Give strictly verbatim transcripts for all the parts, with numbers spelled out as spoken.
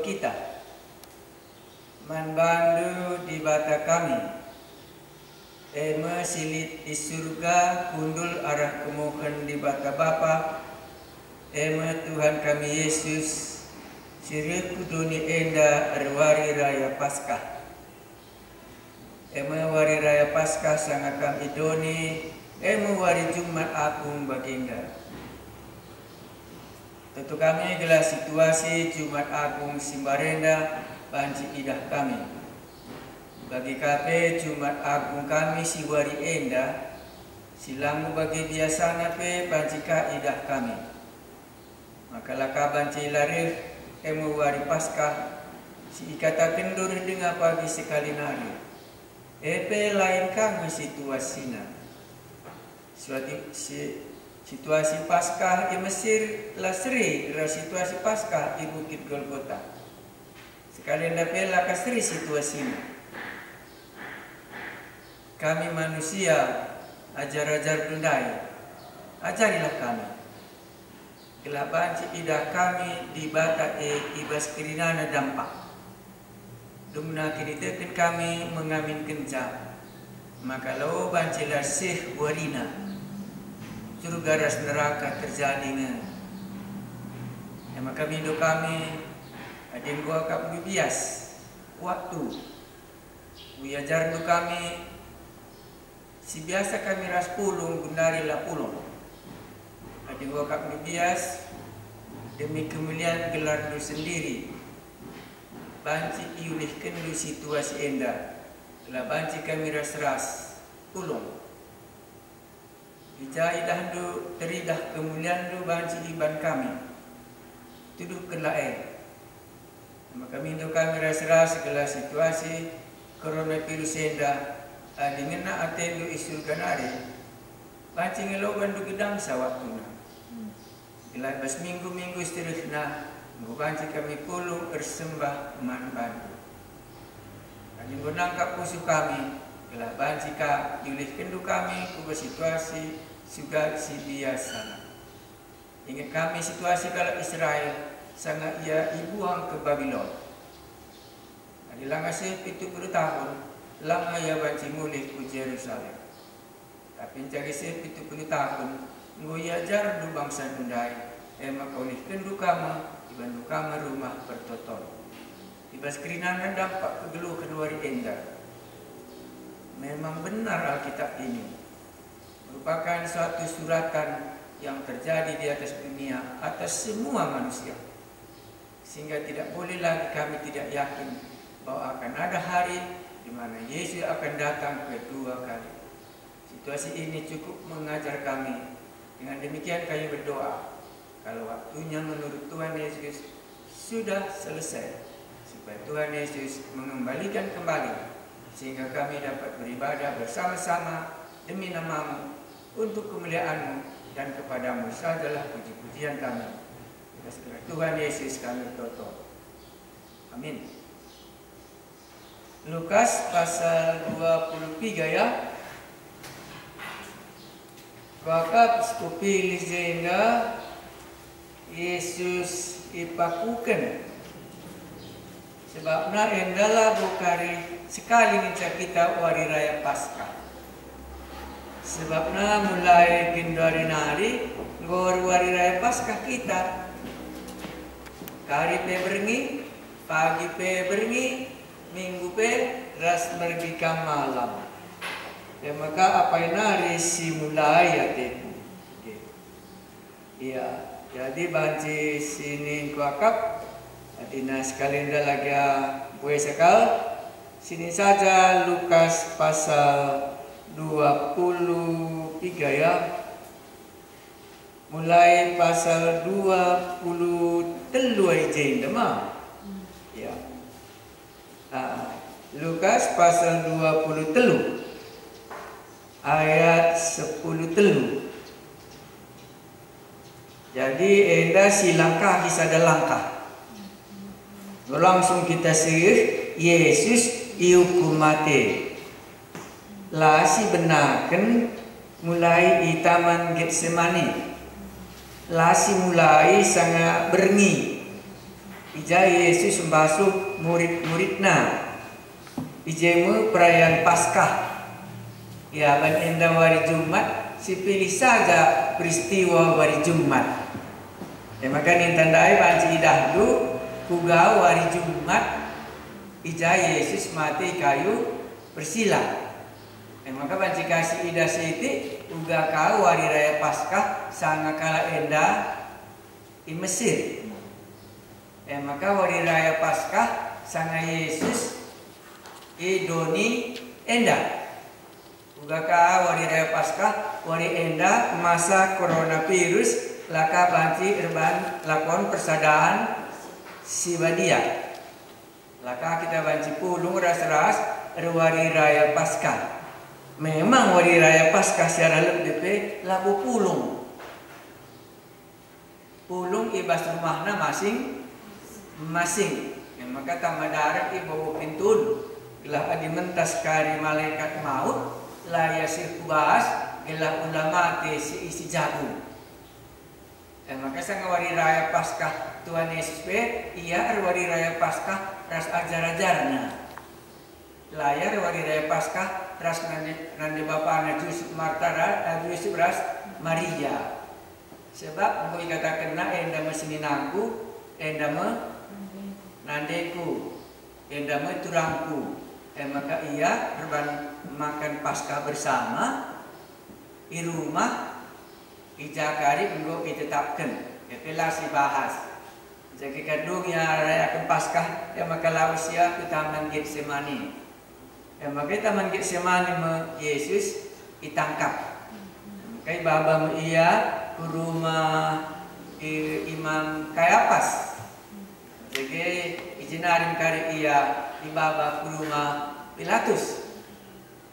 Kita. Man bandu Dibata kami, e me si lit i Surga, kundul arah kemuhen Dibata Bapa, e me Tuhan kami Yesus, si reh ku doni enda erwari raya Paskah. E me wari raya Paskah sanga kam i doni, e me wari Jumat Agung bagenda. Tentu kami gelah situasi Jumat Agung si mbarenda banci idah kami. Bagi ka pe Jumat Agung kami si wari enda, si labo bage biasana pe banci ka idah kami. Maka la ka banci la reh, e me wari Paskah, si ikatakenndu reh denga pagi sekali nari. E pe lain ka nge situasina. Suati-, si-, situasi Paskah i Mesir la seri ras situasi Paskah i Bukit Golgota. Sekali enda pe la ka seri situasina. Kami manusia, ajar-ajarndu ndai, ajarilah kami. Gelah banci idah kami Dibata e i bas kerinana dampak. Dumna kiniteken kami mengaminkenca, maka la banci la seh warina. Surga ras neraka terjadi nge. E maka mindo kami, adi enggo akapndu bias waktu, iajarndu kami, si biasa kami ras pulung, genduari la pulung. Adi enggo akapndu bias, demi kemulian gelarndu sendiri, banci iulihkenndu situasi enda, la banci kami ras-ras pulung. I ja idahndu teridah kemulianndu banci iban kami. Tuduhkenlah e. Maka mindo kami ras-ras gelah situasi coronavirus enda, adi ngena atendu i Surga nari, banci nge la bandu gedangsa waktuna. Gelah bas minggu-minggu si rehna, enggo banci kami pulung ersembah man bandu. Adi enggo nangkap pusuh kami, gelah banci ka iulihkenndu kami ku bas situasi Surga si biasana. Inget kami situasi kalak Israel, sanga ia ibuang ke Babilon. Adi langa seh pitu puluh tahun, langa ia banci mulih ku Jerusalem. Tapi nca seh pitu puluh tahun, enggo iajarndu bangsandu ndai, e maka ulihkenndu ka me, ibanndu ka me rumah pertoton. I bas kerinana dampak kegeluhen wari enda. Memang benar Alkitab ini merupakan suatu suratan yang terjadi di atas dunia, atas semua manusia. Sehingga tidak boleh lagi kami tidak yakin bahwa akan ada hari di mana Yesus akan datang kedua kali. Situasi ini cukup mengajar kami. Dengan demikian kami berdoa, kalau waktunya menurut Tuhan Yesus sudah selesai, supaya Tuhan Yesus mengembalikan kembali, sehingga kami dapat beribadah bersama-sama demi nama-Mu, untuk kemuliaan-Mu, dan kepada-Mu sajalah puji-pujian kami. Atas gelar Tuhan Yesus kami bertoto. Amin. Lukas pasal dua puluh tiga ya. Kuakap si kupilih jenda Yesus ipakuken. Sebabna enda labo kari sekali ngenca kita Wari Raya Paskah. Sebabna mulai genduari nari enggo erwari Raya Paskah kita. Kari pe berngi, pagi pe berngi, minggu pe ras mergika malam. E maka apai nari si mulai ateku? Ia, jadi banci sinin kuakap, artina sekali enda lagi buesa kal, sinin saja Lukas pasal dua puluh tiga ya, mulai pasal dua puluh telu ai jenda ma. Ya. Ah, Lukas pasal dua puluh telu ayat sepuluh telu. Jadi enda si langkahi sada langkah. Langsung kita seh, Yesus iukum mate. La si benaken mulai i Taman Getsemane. La si mulai sanga berngi. I ja Yesus mbasuh murid-muridNa. I je me perayaan Paskah. Iaban enda wari Jumat, sipilih saja peristiwa wari Jumat. E maka ninta ndai banci idahndu, kuga wari Jumat i ja Yesus mate i kayu persilang. E maka banci ka siidah sitik, uga ka wari raya Paskah sanga kalak enda i Mesir. E maka wari raya Paskah sanga Yesus i doni enda. Uga ka wari raya Paskah, wari enda masa coronavirus, la ka banci erban lakon persadan si badia. La ka kita banci pulung ras-ras erwari raya Paskah. Memang wari raya Paskah secara lebih pe labo pulung. Pulung i bas rumahna masing-masing. E maka tama darat i babo pintun, gelah adi mentas kari malekat maut, la ia seh ku bas, gelah ula mate si isi jagung. E maka sanga wari raya Paskah Tuhan Yesus pe, ia erwari raya Paskah ras ajar-ajarNa. La ia erwari raya Paskah ras nande, nande bapana Jusup, Marta ra-, eh, Jusup ras Maria. Sebab enggo ikatakenna, "Enda me seninangku, enda me nandeku, enda me turangku." E maka ia erban makan Paskah bersama i rumah i ja kari enggo itetapken, e pe la sibahas. Jadi kadung ia rayaken Paskah, e maka lawes ia ku Taman Getsemani. E maka i Taman Getsemani me Yesus itangkap. E maka ibaba me ia ku rumah i-, Imam Kayapas. Jadi i jenari me kari ia ibaba ku rumah Pilatus.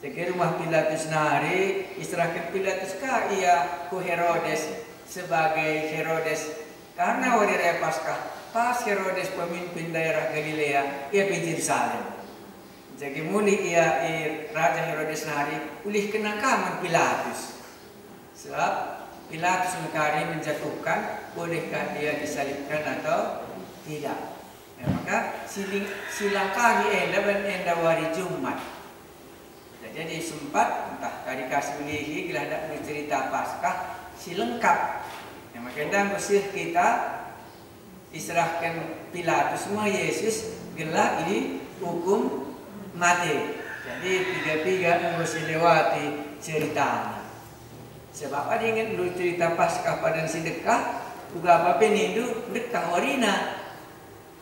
Jadi rumah Pilatus nari, iserahken Pilatus ka ia ku Herodes sebagai Herodes. Karna wari raya Paskah, pas Herodes pemimpin daerah Galilea, ia pe i Jerusalem. Jadi mulih ia i Raja Herodes nari, ulihkenna ka man Pilatus. Sebab Pilatus me kari menjatuhkan, bolehkah dia disalibkan atau tidak. Ya, maka siling-, silangkahi enda ban enda wari Jumat. Jadi sempat, entah kari ka si ulihi, gelah dak cerita Paskah si lengkap. Ya, maka enda enggo seh kita iserahken Pilatus me Yesus gelah iukum mate. Jadi piga-piga enggo si lewati ceritana. Sebab adi ingetndu cerita Paskah padan si ndekah, uga pe nindu ndekah warina.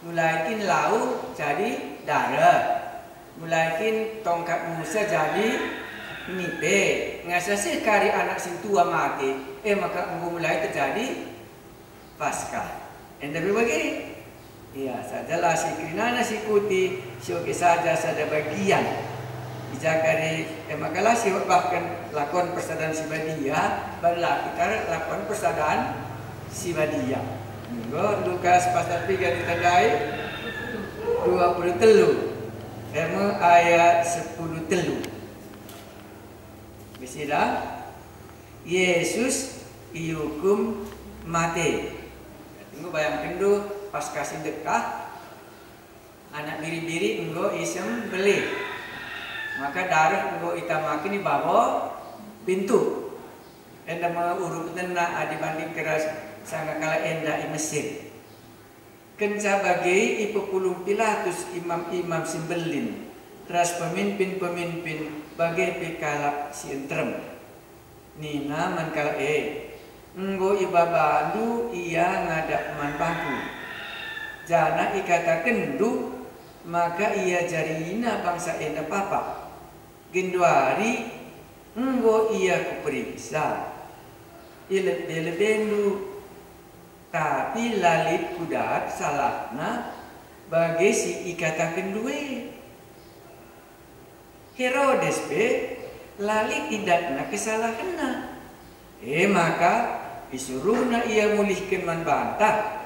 Mulai kin lau jadi dareh. Mulai kin tongkat Musa jadi nipe. Ngasa seh kari anak sintua mate, e maka enggo mulai terjadi Paskah. Enda pe bage. Ia, sajalah si kerinana si kuti, si oge saja sada bagian. I ja kari, e maka la siwebahken lakon persadan si badia, bala kita lakon persadan si badia. Enggo Lukas pasal piga ditandai dua puluh telu, e me ayat sepuluh telu. Bisida, Yesus iukum mate. Enggo bayangkenndu Paskah si ndekah, anak biri-biri enggo isembelih. Maka dareh enggo itamaken i babo pintu. Enda me urupenna adi bandingken ras sanga kalak enda i Mesir. Kenca bage ipepulung Pilatus imam-imam si mbelin ras peminpin-peminpin bage pe kalak si nterem. Nina man kalak e, "Enggo ibabandu ia ngadap man bangku, janah ikatakenndu maka ia jarina bangsa enda papa. Genduari enggo ia kuperiksa i lebe-lebendu, tapi la lit kudat salahna bage si ikatakenndu e." Herodes pe la lit idatna kesalahenna. E maka, isuruhna ia mulihken man banta.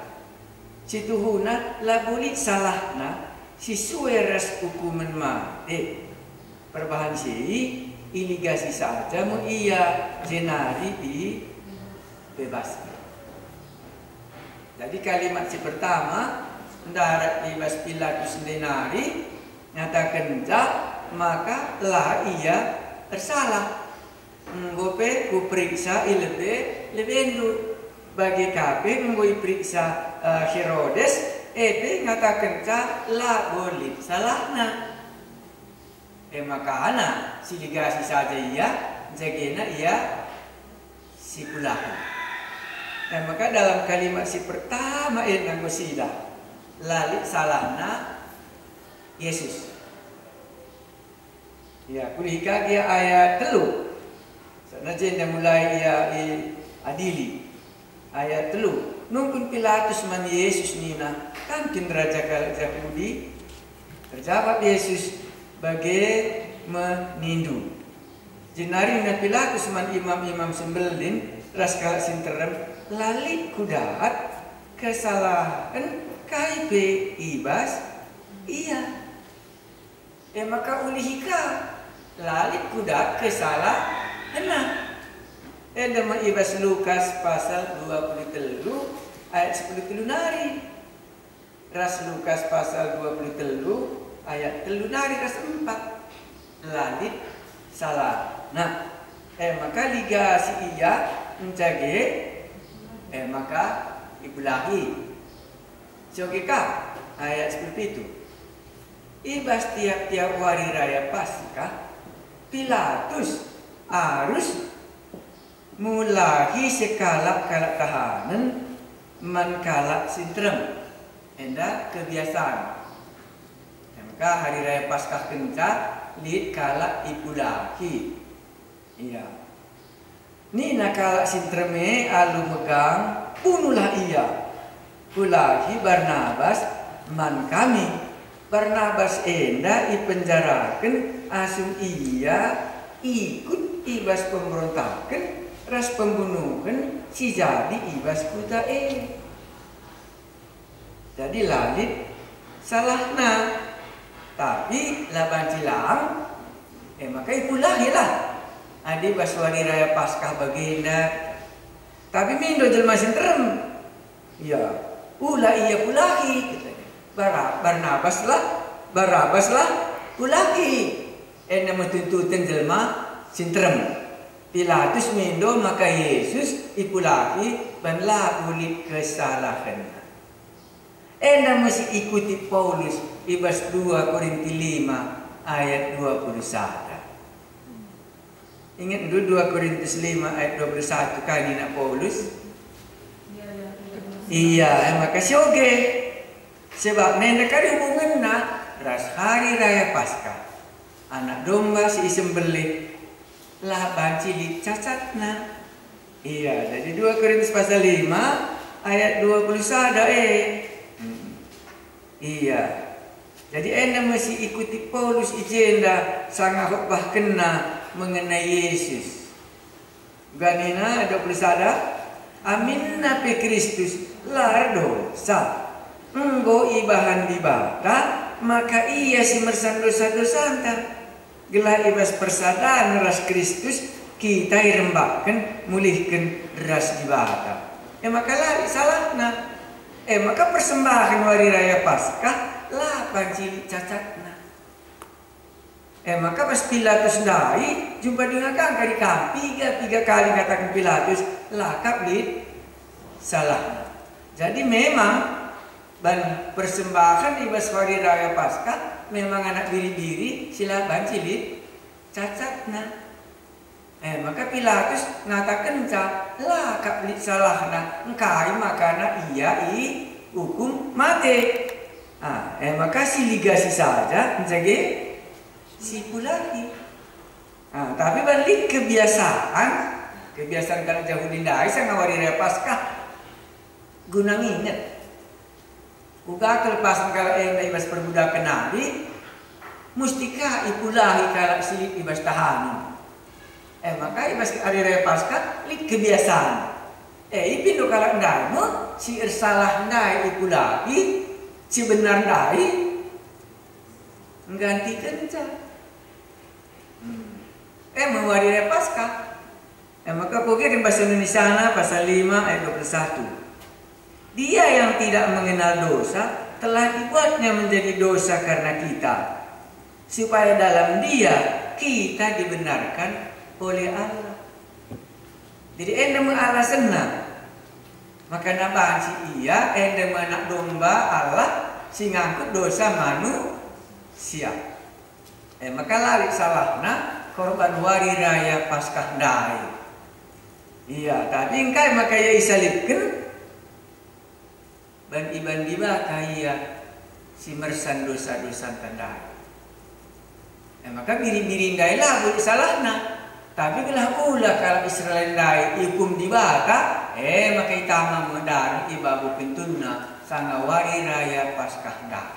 Situhuna labo lit salahna si sue ras ukumen mate. Perbahan si iligasi saja me ia, jenari ibebasken. Jadi kalimat si pertama, ndarat i bas Pilatus ndai nari, ngatakenca maka la ia ersalah. Enggo pe kuperiksa i lebe-lebendu. Bage ka pe enggo iperiksa, eh, Herodes, e pe ngatakenca labo lit salahna. E maka anak si ligasi saja ia, jagena ia si pulahi. E maka dalam kalimat si pertama enda enggo sidah, la lit salahna Yesus. Ya, kulihi ka gia ayat telu. Sana jenda mulai ia iadili. Ayat telu. Nungkun Pilatus man Yesus nina, "Kam kin raja kalak Jahudi?" Erjabap Yesus, "Bage me nindu." Jenari nina Pilatus man imam-imam si mbelin ras kalak si nterem, "La lit kudat kesalahen kai pe i bas Ia. E maka ulihi ka, la lit kudat kesalahenNa." Enda me i bas Lukas pasal dua puluh telu ayat sepuluh telu nari, ras Lukas pasal dua puluh telu ayat telu nari ras empat. La lit salahna. E maka ligasi ia, encage, e maka ipulahi. Joge ka ayat sepuluh pitu. I bas tiap-tiap wari raya Paskah, Pilatus arus mulahi sekalak kalak tahanen man kalak si nterem. Enda kebiasaan. Maka hari raya Paskah kenca lit kalak ipulahi. Ia. Nina kalak si nterem e alu megang, "Bunuhlah ia! Pulahi Barnabas man kami." Barnabas enda ipenjaraken asum ia ikut i bas pemberontaken ras pembunuhen si jadi i bas kuta e. Jadi la lit salahna, tapi la banci lang, e maka ipulahilah. Adi bas wari raya Paskah bagenda, tapi mindo jelma si nterem, ya, ula ia pulahi, katanya. Bara-, Barnabas lah, Barabas lah, pulahi. Enda me tuntuten jelma si nterem. Pilatus mindo maka Yesus ipulahi ban la lit kesalahenna. Enda me si ikuti Paulus i bas dua Korinti lima ayat dua puluh sada. Ingetndu dua Korintus lima ayat dua puluh satu kai nina Paulus? Ia, e maka sioge. Sebab enda kari hubungenna ras Hari Raya Paskah, Anak Domba si isembelih, la banci lit cacatna. Ia, jadi dua Korintus pasal lima ayat dua puluh sada e. Hmm. Ia. Jadi enda me si ikuti Paulus i jenda sanga khotbahkenna mengenai Yesus. Uga nina dua puluh sada, "Aminna pe Kristus la erdosa. Enggo ibahan Dibata maka Ia si mersan dosa-dosanta, gelah i bas persadan ras Kristus kita irembakken mulihken ras Dibata." E maka la lit salahna. E maka persembahen wari raya Paskah la banci lit cacatna. E maka bas Pilatus ndai, jumpa denga ka kari kam, piga-piga kali ngataken Pilatus, la kap lit salahna. Jadi memang ban persembahen i bas wari raya Paskah memang anak biri-biri si la banci lit cacatna. E maka Pilatus ngatakenca, la kap lit salahna, engkai makana ia iukum mate. Ah, e maka si ligasi saja, encage si pulahi. Ah, tapi ban lit kebiasaan, kebiasaan kalak Jahudi ndai sanga wari raya Paskah, guna nginget. Uga kelepasen kalak enda i bas perbudaken nari, musti ka ipulahi kalak si lit i bas tahanen. E maka i bas hari raya Paskah lit kebiasaan. E, ipindo kalak ndai me si ersalah ndai ipulahi, si benar ndai nggantikenca. Hmm. E me wari raya Paskah. E maka kuga kin bahasa Indonesiana pasal lima ayat dua puluh satu. Dia yang tidak mengenal dosa Telah dibuatnya menjadi dosa karena kita, supaya dalam Dia kita dibenarkan oleh Allah. Jadi enda me alasanna. Maka banci Ia enda me Anak Domba Allah si ngangkut dosa manusia. E maka la lit salahna korban Wari Raya Paskah ndai. Iya, tapi engkai maka Ia isalibken? Ban iban Dibata Ia si mersan dosa-dosanta ndai. E maka biri-biri ndai labo lit salahna, tapi gelah ulah kalak Israel ndai iukum Dibata, e maka itama me dareh i babo pintunna sanga Wari Raya Paskah ndai.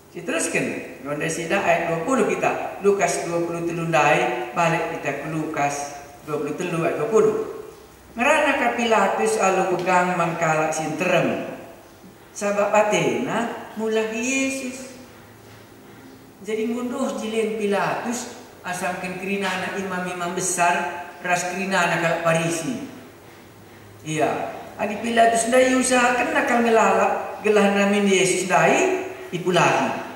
Siterusken, nonde sida ayat dua puluh kita, Lukas dua puluh telu ndai, balik kita ke Lukas dua puluh telu ayat dua puluh. Ngerana ka Pilatus alu megang man kalak si nterem, sabap atena mulahi Yesus. Jadi enggo ndoh jilen Pilatus asangken kerinana imam-imam besar ras kerinana kalak Parisi. Iya, adi Pilatus ndai iusahakenna kal ngelalap gelah namin Yesus ndai ipulahi.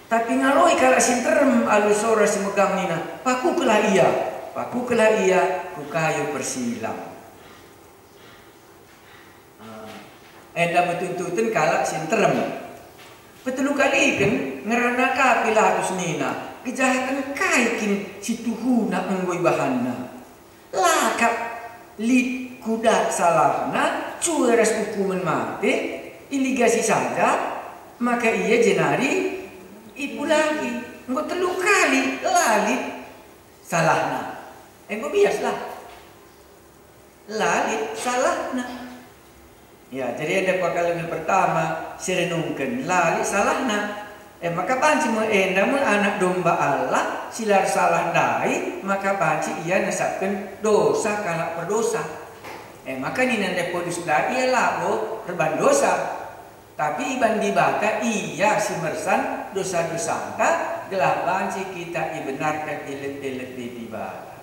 Tapi ngaloi kalak si nterem alu sora si megang nina, "Pakukelah Ia, pakukelah Ia ku kayu persilang." Ah, enda me tuntuten kalak si nterem. Petelu kaliken ngerana ka Pilatus nina, "Kejahaten kai kin si tuhuna enggo ibahanna? La kap lit kudat salahna, sue ras ukumen mate, iligasi saja, maka ia jenari ipulahi. Enggo telu kali la lit salahna." Enggo biaslah. La lit salahna. Ya, jadi enda pengalaman pertama si renungken, la lit salahna. E maka banci me enda me Anak Domba Allah si la ersalah ndai, maka banci Ia nesapken dosa kalak perdosa. E maka nina ndai Paulus ndai, Ia labo erban dosa, tapi iban Dibata Ia si mersan dosa-dosanta, gelah banci kita ibenarken i lebe-lebe Dibata.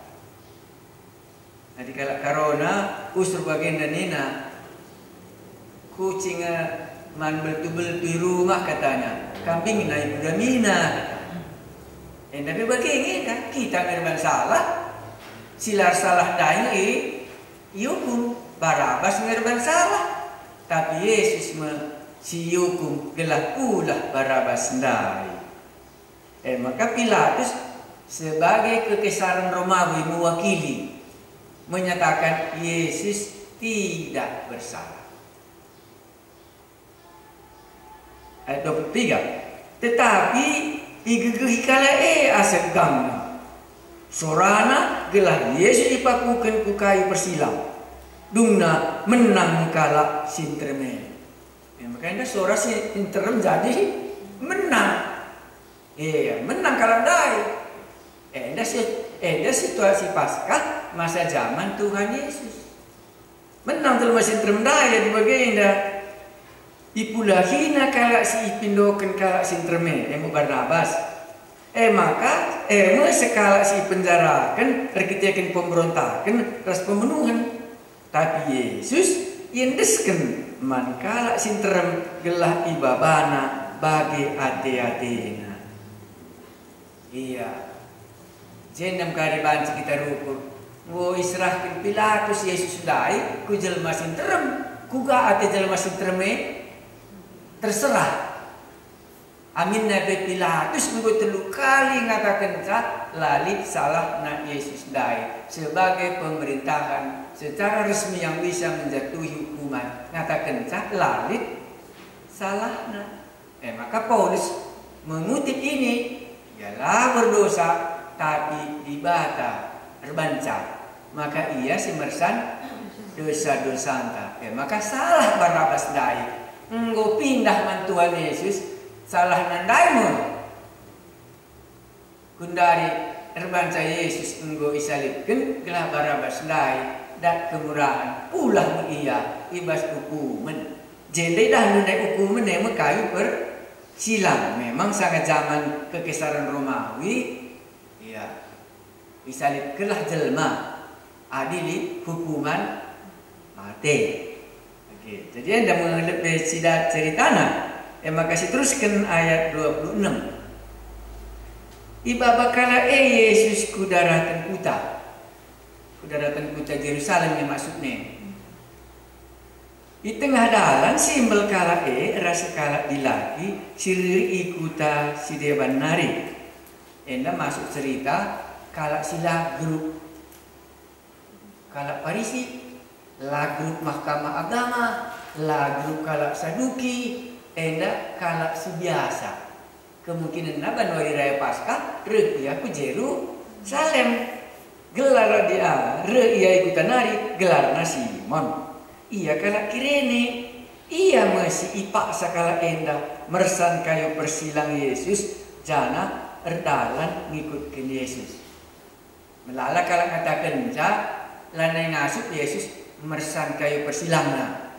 Adi kalak Karona, usur bagenda nina, "Kucing, eh, man beltu-beltu i rumah," katanya, "kambing nai kuda mina," katanya. Enda pe bage nge enda, kita nge erban salah, si la ersalah ndai nge iukum, Barabas nge erban salah, tapi Yesus me si iukum gelah pulah Barabas ndai. E maka Pilatus sebagai kekesaran Romawi mewakili, menyatakan Yesus tidak bersalah. Ayat dua puluh tiga, "Tetapi igegehi kalak e asa gegangna. Sorana gelah Yesus ipakuken ku kayu persilang. Dungna menang kalak si nterem e." E maka enda sora si nterem jadi menang. Iya, menang kalak ndai. Enda si-, enda situasi Paskah masa jaman Tuhan Yesus. Menang jelma si nterem ndai adi bagenda. Ipulahina kalak si ipindoken kalak si nterem e, e me Barnabas. E maka, e me sekalak si ipenjaraken erkiteken pemberontaken ras pemenuhen. Tapi Yesus iendesken man kalak si nterem gelah ibabana bage ate-atena. Iya. Jenem kari banci kita rukur. Enggo iserahken Pilatus Yesus ndai ku jelma si nterem. Kuga ate jelma si nterem e? Terserah. Aminna pe Pilatus enggo telu kali ngatakenca la lit salahna Yesus ndai sebagai pemerintahan secara resmi yang bisa menjatuhi hukuman. Ngatakenca la lit salahna. E maka Paulus mengutip ini, ia la berdosa, tapi Dibata erbanca. Maka ia si mersan dosa-dosanta. E maka salah Barabas ndai. Enggo pindah man Tuhan Yesus, salahna ndai me. Kundari erbanca Yesus enggo isalibken gelah Barabas ndai dat kemurahen, pulah me ia i bas ukumen. Jenda idahndu ndai ukumen e me kayu persilang. Memang sanga jaman kekesaran Romawi, iya, isalibkenlah jelma adi lit hukuman mate. Oke, jadi enda me lebe sidat ceritana. E maka siterusken ayat dua puluh enem. Ibaba kalak e Jesus ku daraten kuta, ku daraten kuta Jerusalem e maksudna. I tengah dalan simbel kalak e ras sekalak dilaki si reh i kuta si deban nari. Enda masuk cerita kalak si la grup kalak Parisi, la grup Mahkamah Agama, la grup kalak Saduki, enda kalak si biasa. Kemungkinenna ban wari raya Paskah reh ia ku Jerusalem. Gelar dia, reh ia i kuta nari, gelarna Simon. Ia kalak Kirene. Ia me si ipaksa kalak enda mersan kayu persilang Jesus, janah erdalan ngikutken Jesus. Melala kalak ngatakenca lanai ngasup Jesus mersan kayu persilangna.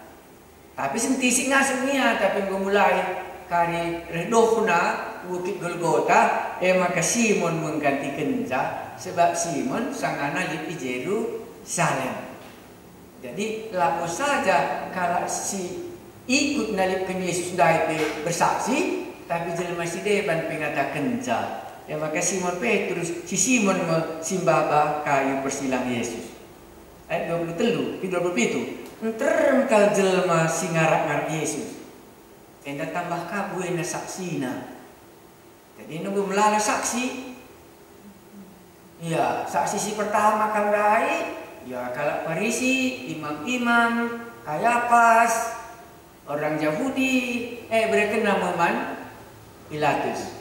Tapi sentisi ngasup ia, tapi enggo mulai kari reh dohna Bukit Golgota, e maka Simon me nggantikenca, sebab Simon sangana lit i Jerusalem. Jadi, labo saja kalak si ikut nalipken Jesus ndai pe bersaksi, tapi jelma si deban pe ngatakenca. E maka Simon Petrus, si Simon me si mbaba kayu persilang Jesus. Ayat dua puluh telu, dua puluh pitu. Nterem kal jelma si ngarak-ngarak Jesus. Enda tambah ka buena saksina. Jadi nunggu melala saksi. Ya, saksi si pertama kal ndai, ya, kalak Parisi, imam-imam, Kayapas, orang Jahudi, eh, iberekenna me man Pilatus.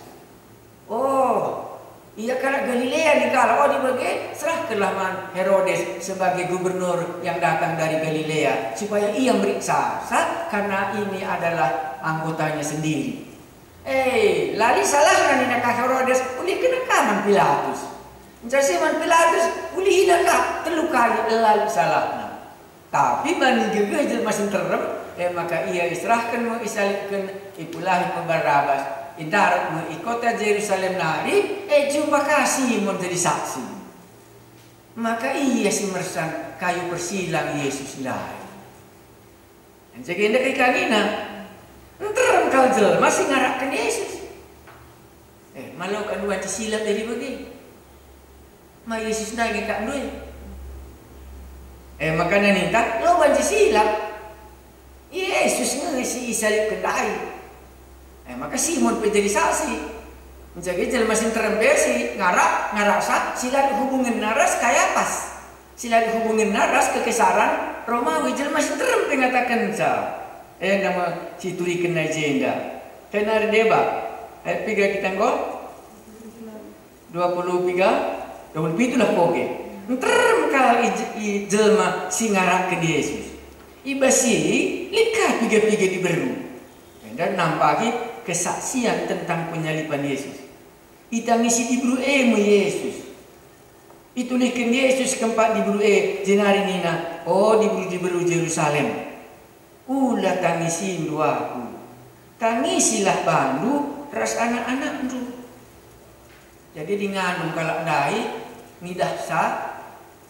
Oh, ia kalak Galilea ning kalak, oh, dibage, serahkenlah man Herodes sebagai gubernur yang datang dari Galilea, supaya ia meriksa sa, karena ini adalah anggotanya sendiri. Eh, la lit salahna nina ka Herodes, ulihkenna ka man Pilatus. Nca si man Pilatus, ulihina ka telu kali la lit salahna. Tapi banci gegeh jelma si nterem, e maka ia iserahken me, isalibken, ipulahi me Barabas. Indarat me i kota Jerusalem nari, e jumpa ka Simon jadi saksi. Maka ia si mersan kayu persilang Jesus ndai. Anca genda kekangina, nterem kal jelma si ngarakken Jesus. Eh, malo ka banci silap jadi bage. Ma Jesus ndai nge ka ndai. Eh, makana ninta, lo banci silap. Jesus nge si isalibken ndai. Eh, maka Simon pe jadi saksi. Jadi jelma si nterem pe si ngarak, ngaraksa, si la hubungenna ras Kayapas. Si la hubungenna ras kekesaran Romawi, jelma si nterem pe ngatakenca. Enda me si iturikenna i jenda. Kena erdeba. Ayat piga kita enggo? Dua puluh piga? Dua puluh pitu lah koge. Nterem kal i, i jelma si ngarakken Jesus. I bas si lit ka piga-piga diberu. Enda nampaki kesaksian tentang penyaliban Yesus. Itangisi diberu e me Yesus. Itulihken Yesus kempak diberu e, jenari nina, "O diberu-diberu Jerusalem, ula tangisindu Aku. Tangisilah bandu ras anak-anakndu." Jadi, adi ngandung kalak ndai, ngidah sa,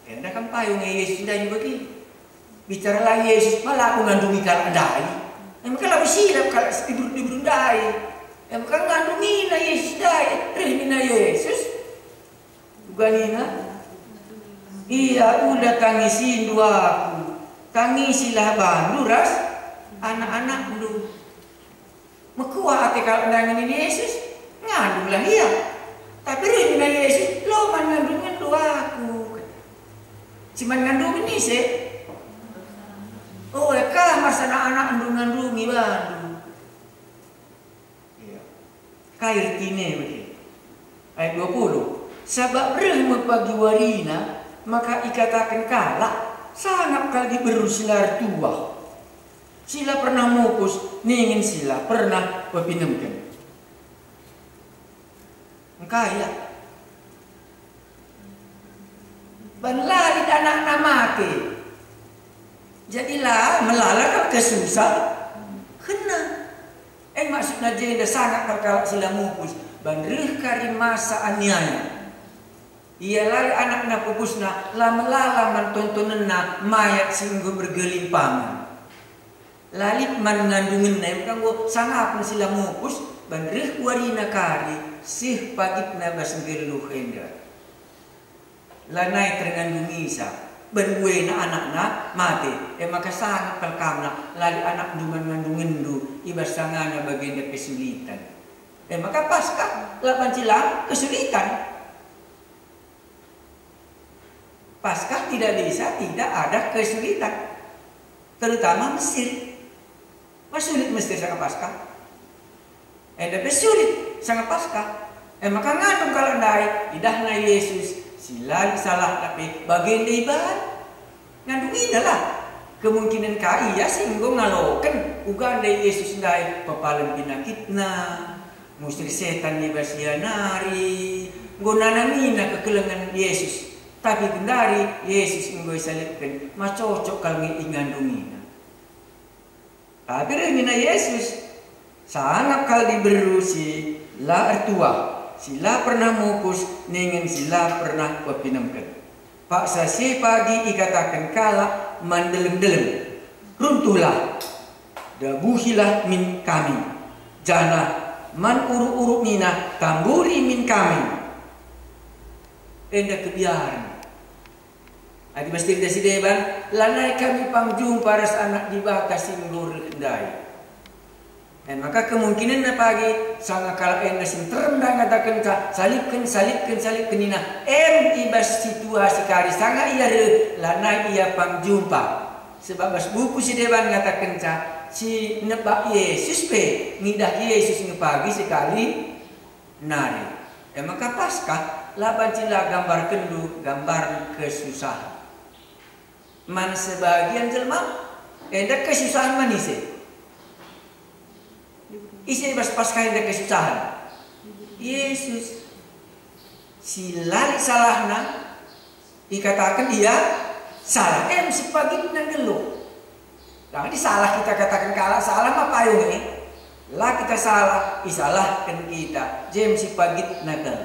enda kam payo nge Yesus ndai bagi. Bicara la Yesus, ma labo ngandungi kalak ndai. Emaka labo silap kalak si diberu-diberu ndai. Emaka ngandungina Yesus ndai, reh nina Yesus. Uga nina, "Ia ula tangisindu Aku, tangisilah bandu ras anak-anakndu." Mekuah ate kalak ndai nina Yesus, "Ngandunglah ia." Tapi reh nina Yesus, "Lo man ngandungenndu Aku." Si man ngandungen ise? Oh, e ka masa anak-anakndu ngandungi bandu. Iya. Kai ertina bage? Ayat dua puluh. Sabap reh me pagi warina, maka ikataken kalak, "Sangap kal diberu si la ertuah, si la pernah mupus, dingen si la pernah pepinemken." Engkai ya? Ban la lit anakna mate. Jadi la melala kal kesusahenna. E maksudna jenda sangap kal kalak si la mupus, ban reh kari masa aniaya. Ia la lit anakna pupusna, la melala man tontonenna mayat si enggo bergelimpangan. La lit man ngandungenna, e maka enggo sangapen si la mupus, ban reh warina kari seh pagitna bas nggeluh enda. Lanai terngandungisa, ban buena anakna mate, e maka sangap kal kamna, la lit anakndu man ngandungenndu i bas sangana bagenda kesulitan. E maka Paskah la banci la kesulitan. Paskah tidak bisa tidak ada kesulitan, terutama Mesir. Masulit Mesir sanga Paskah. Enda pe sulit sanga Paskah. E maka ngandung kalak ndai, idahna Yesus si la lit salahna pe bagenda iban. Ngandungina lah. Kemungkinen ka ia si enggo ngaloken uga ndai Yesus ndai pepalem pinakitna, ngusir setan i bas ia nari, enggo nanamina kekelengen Yesus. Tapi genduari Yesus enggo isalibken, ma cocok kal nge ingandungina. Tapi reh nina Yesus, sangap kal diberu si la ertuah, si la pernah mupus, ningen si la pernah kuapinemken. Paksa si pagi ikataken kalak man deleng-deleng, "Runtuhlah, dabuhilah min kami," janah man uruk-uruk nina, "Tamburi min kami." Enda kebiaren. Adi bas cerita si deban, lanai kami pang jumpa ras Anak Dibata si enggo reh ndai. E maka kemungkinenna pagi sanga kalak enda si nterem ndai ngatakenca, "Salibken, salibken, salibken," nina, em i bas situasi kari sanga ia reh, lanai ia pang jumpa. Sebab bas buku si deban ngatakenca, si nebak Yesus pe ngidah Yesus nge pagi sekali nari. E maka Paskah la banci la gambarkenndu gambaren kesusahen. Man sebagian jelma, enda kesusahen man ise? Ise i bas Paskah enda kesusahen? Yesus. Si la lit salahna, ikataken ia salah, em si pagitna nggeluh. Jangan disalah kita kataken kalak salah ma payung e. La kita salah, isalahken kita, jem si pagitna kal.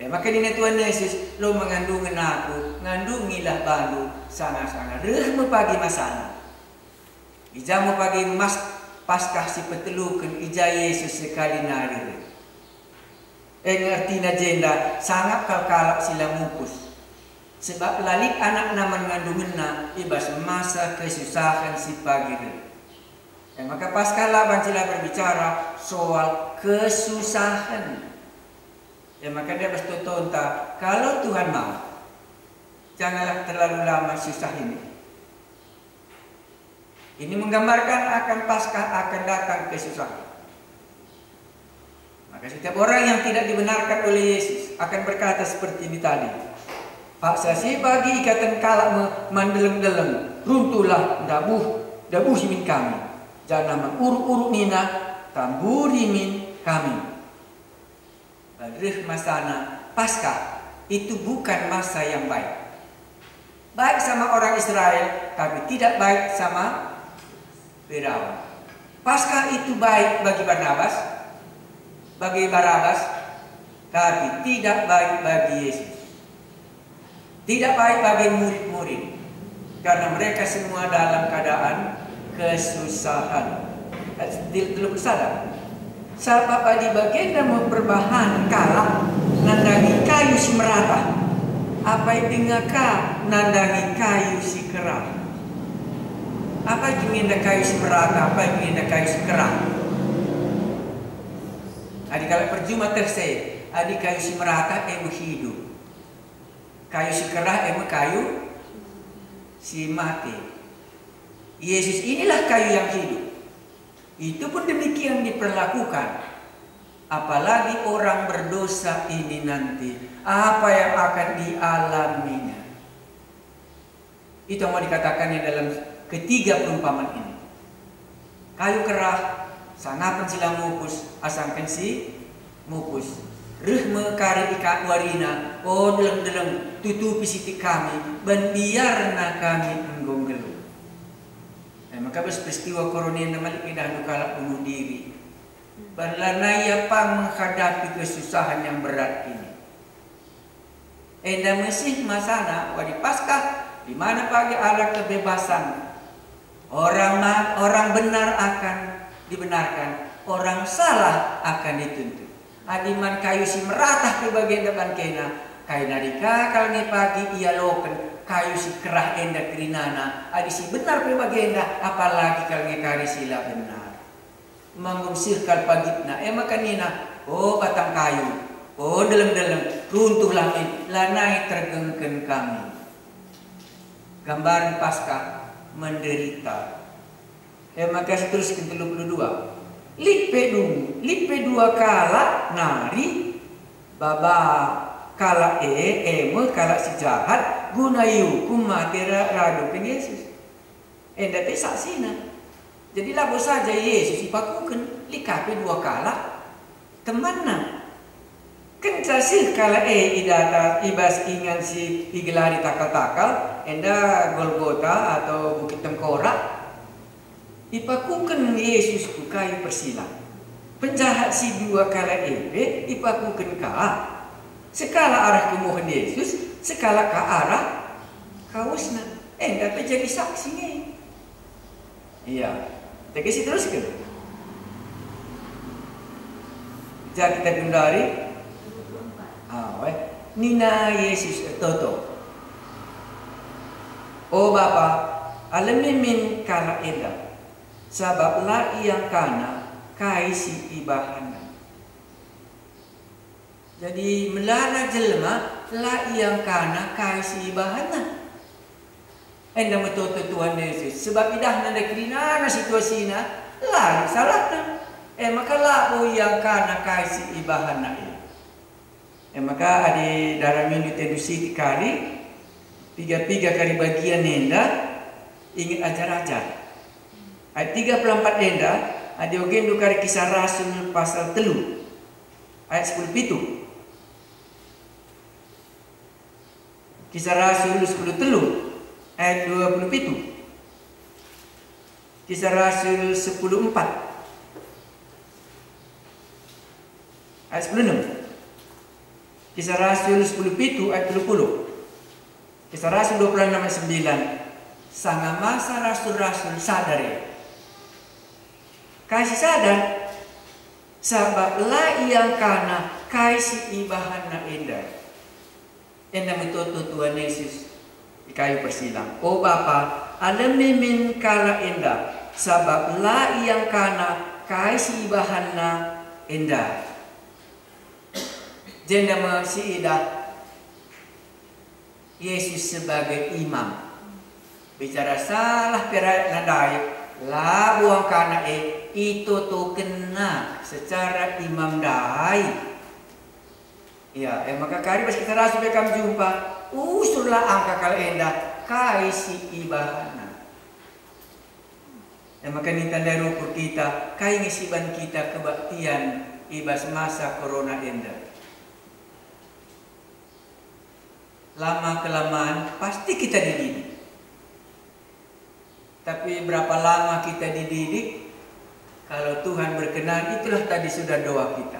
E maka nina Tuhan Yesus, "Lo mengandungen aku, ngandungilah bandu, sanga-sanga reh me pagi masana." I ja me pagi mas Paskah si peteluken i ja Yesus sekali nari reh. E nge ertina jenda, sangap kal kalak si la mupus. Sebab la lit anakna man ngandungenna i bas masa kesusahen si pagi reh. E maka Paskah la banci la berbicara soal kesusahen. E maka dia bas totonta, kalau Tuhan mau, janganlah terlalu lama susah ini. Ini menggambarkan akan Paskah akan datang kesusahan. Maka setiap orang yang tidak dibenarkan oleh Yesus akan berkata seperti ini tadi. Paksa si pagi ikataken kalak me man deleng-deleng, "Runtuhlah, dabuh, dabuhi min kami." Janah man uruk-uruk nina, "Tamburi min kami." Reh masana Paskah itu bukan masa yang baik. Baik sama orang Israel, tapi tidak baik sama Firaun. Paskah itu baik bagi Barnabas, bagi Barabas, tapi tidak baik bagi Yesus. Tidak baik bagi murid-murid, karena mereka semua dalam keadaan kesusahan. Ayat tel-, telu puluh sada. Sabap adi bagenda me perbahan kalak nandangi kayu si merata, apai denga ka nandangi kayu si kerah? Apai kemenda kayu si merata, apai kemenda kayu si kerah? Adi kalak perjuma teh se, adi kayu si merata e me hidup. Kayu si kerah e me kayu si mate. Yesus inilah kayu yang hidup. Itu pun demikian diperlakukan. Apalagi orang berdosa ini nanti, apa yang akan dialaminya? Itu yang mau dikatakannya dalam ketiga perumpamaan ini. Kayu kerah, sangapen si la mupus, asangken si mupus. Reh me kari i ka-, warina, "O deleng-deleng, tutupi sitik kami, ban biarna kami enggo nggeluh." E maka bas peristiwa korona enda malik idahndu kalak bunuh diri. Ban lanai ia pang menghadapi kesusahan yang berat ini. Enda me sih masana wari Paskah, di mana pagi arah kebebasan Orang ma-, orang benar akan dibenarkan, orang salah akan dituntut. Adi man kayu si meratah pe bagenda ban kena, kai nari ka kal nge pagi ialoken kayu si kerah enda kerinana, adi si benar pe bagenda, apalagi kal nge kari si la benar. Manggung seh kal pagitna, e maka nina, "O batang kayu, o deleng-deleng, runtuhlah min, lanai tergengken kami." Gambaren Paskah menderita. E maka siterusken telu puluh dua. Lit pe du-, lit pe dua kalak nari, baba kalak e, e me kalak si jahat, guna iukum mate ra-, radoken Yesus. Enda pe saksina. Jadi labo saja Yesus ipakuken, lit ka pe dua kalak temanna. Kenca seh kalak e i datas, i bas ingan si igelari takal-takal, enda Golgota atau Bukit Tengkorak, ipakuken Yesus ku kayu persilang. Penjahat si dua kalak e pe ipakuken ka. Sekalak arah kemuhen Yesus, sekalak ka arah kawesna. Enda pe jadi saksi nge. Iya. Tegi si terusken. Ja kita gundari. Ah, weh. Nina Yesus ertoto, "O Bapa, alemi min kalak enda, sabab la iangkana kai si ibahanna." Jadi, melala jelma la iangkana kai si ibahanna. Enda metoto Tuhan Yesus, sebab idahna ndai kerinana situasina, la lit salahna. E maka labo iangkana kai si ibahanna e. E maka adi daramindu tendu sitik kari, piga-piga kari bagian enda, inget ajar-ajar. Ayat tiga puluh empat enda, adi ogendu kari Kisah Rasul pasal telu, ayat sepuluh pitu. Kisah Rasul sepuluh telu ayat dua puluh pitu. Kisah Rasul sepuluh empat ayat sepuluh enam. Kisah Rasul sepuluh pitu ayat dua puluh. Kisah Rasul dua puluh enam ayat sembilan. Sanga masa rasul-rasul sadar e. Kai si sadar? Sabap la iangkana kai si ibahanna enda. Enda metoto Tuhan Yesus i kayu persilang. O Bapa, alemi min kalak enda, sabap la iangkana kai si ibahanna enda. Jenda me si idah Yesus sebagai imam. Bicara salah pe raya ndai, labo angkana e itotokenna secara imam ndai. Ya, e maka kari bas Kisah Rasul pe kam jumpa, usurlah angka kalak enda kai si ibahanna. E maka ninta ndai rukur kita, kai nge si iban kita kebaktian i bas masa korona enda. Lama kelamaan pasti kita dididik. Tapi berapa lama kita dididik? Kalau Tuhan berkenan, itulah tadi sudah doa kita.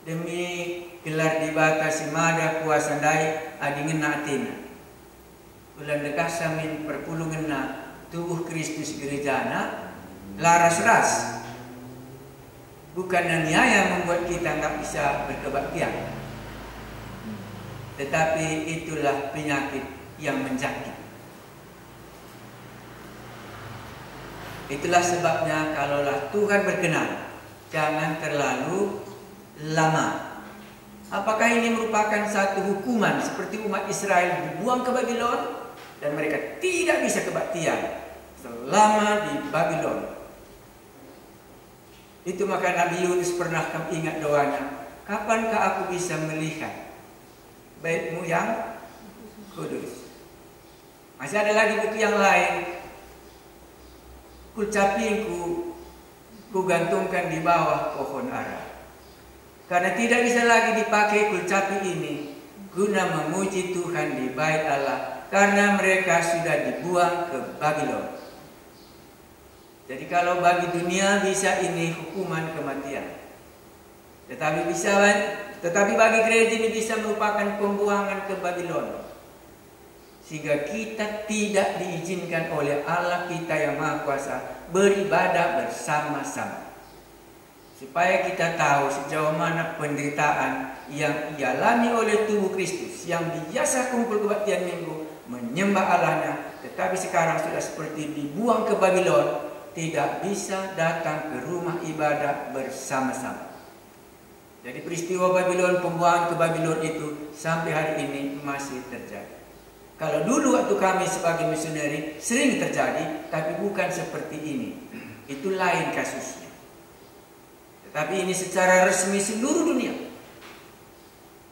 Demi gelar Dibata si mada kuasa ndai adi ngena atena. Ula ndekahsa min perpulungenna tubuh Kristus gerejana la ras-ras. Bukan aniaya membuat kita nggak bisa berkebaktian, tetapi itulah penyakit yang menjangkit. Itulah sebabnya, kalaulah Tuhan berkenan, jangan terlalu lama. Apakah ini merupakan satu hukuman seperti umat Israel dibuang ke Babilon dan mereka tidak bisa kebaktian selama di Babilon? Itu maka Nabi Yunus pernah kam ingat doanya, "Kapankah aku bisa melihat bait-Mu yang kudus?" Masih ada lagi buku yang lain. Kulcapingku kugantungkan di bawah pohon ara. Karena tidak bisa lagi dipakai kulcapi ini guna memuji Tuhan di bait Allah, karena mereka sudah dibuang ke Babilon. Jadi, kalau bagi dunia bisa ini hukuman kematian, tetapi bisa, tetapi bagi gereja ini bisa merupakan pembuangan ke Babilon. sehingga kita tidak diizinkan oleh Allah kita yang Maha Kuasa beribadah bersama-sama. Supaya kita tahu sejauh mana penderitaan yang dialami oleh tubuh Kristus yang biasa kumpul kebaktian Minggu menyembah Allahnya, tetapi sekarang sudah seperti dibuang ke Babylon, tidak bisa datang ke rumah ibadah bersama-sama. Jadi peristiwa Babylon, pembuangan ke Babylon itu sampai hari ini masih terjadi. Kalau dulu waktu kami sebagai misioneri sering terjadi, tapi bukan seperti ini. Itu lain kasusnya. Tetapi ini secara resmi seluruh dunia.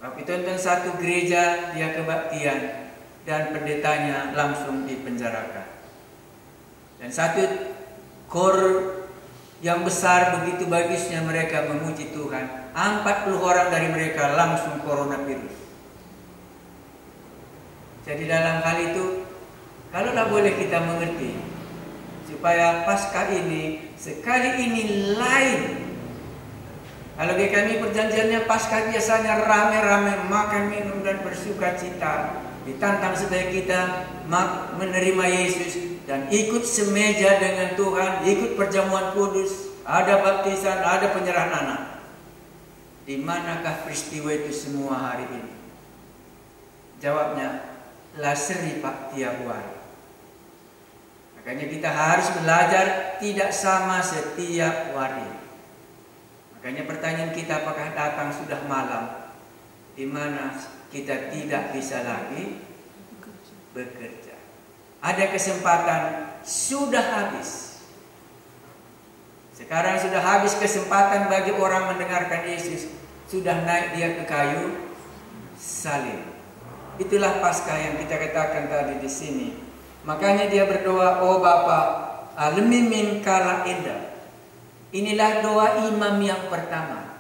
Waktu itu tentang satu gereja dia kebaktian dan pendetanya langsung dipenjarakan. Dan satu kor yang besar, begitu bagusnya mereka memuji Tuhan, empat puluh orang dari mereka langsung coronavirus. Jadi dalam hal itu, kalaulah boleh kita mengerti, supaya Paskah ini sekali ini lain. Kalau bagi kami perjanjiannya Paskah biasanya rame-rame makan minum dan bersuka cita. Ditantang supaya kita ma- menerima Yesus dan ikut semeja dengan Tuhan, ikut perjamuan kudus, ada baptisan, ada penyerahan anak. Di manakah peristiwa itu semua hari ini? Jawabnya, la seri, Pak, tiap wari. Makanya kita harus belajar tidak sama setiap wari. Makanya pertanyaan kita, apakah datang sudah malam, di mana kita tidak bisa lagi bekerja? Ada kesempatan sudah habis. Sekarang sudah habis kesempatan bagi orang mendengarkan Yesus. Sudah naik dia ke kayu salib. Itulah Paskah yang kita katakan tadi di sini. Makanya dia berdoa, "O Bapa, alemi min kalak enda." Inilah doa imam yang pertama.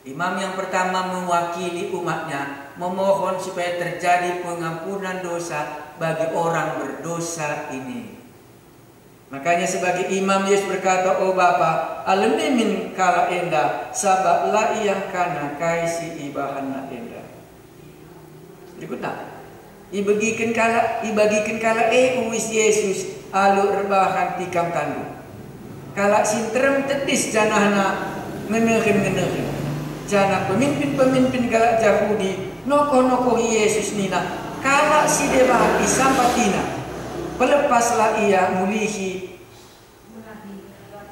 Imam yang pertama mewakili umatnya, memohon supaya terjadi pengampunan dosa bagi orang berdosa ini. Makanya sebagai imam Yesus berkata, "O Bapa, alemi min kalak enda, sabap la iangkana kai si ibahanna enda." Berikutna, ibegiken kalak, ibagiken kalak e uis Yesus alu erbahan tikam tanduk. Kalak si nterem tedis janahna ngenehen-ngenehen. Janah peminpin-peminpin kalak Jahudi nokoh-nokohi Yesus nina, "Kalak si deban isampatina, pelepaslah ia mulihi."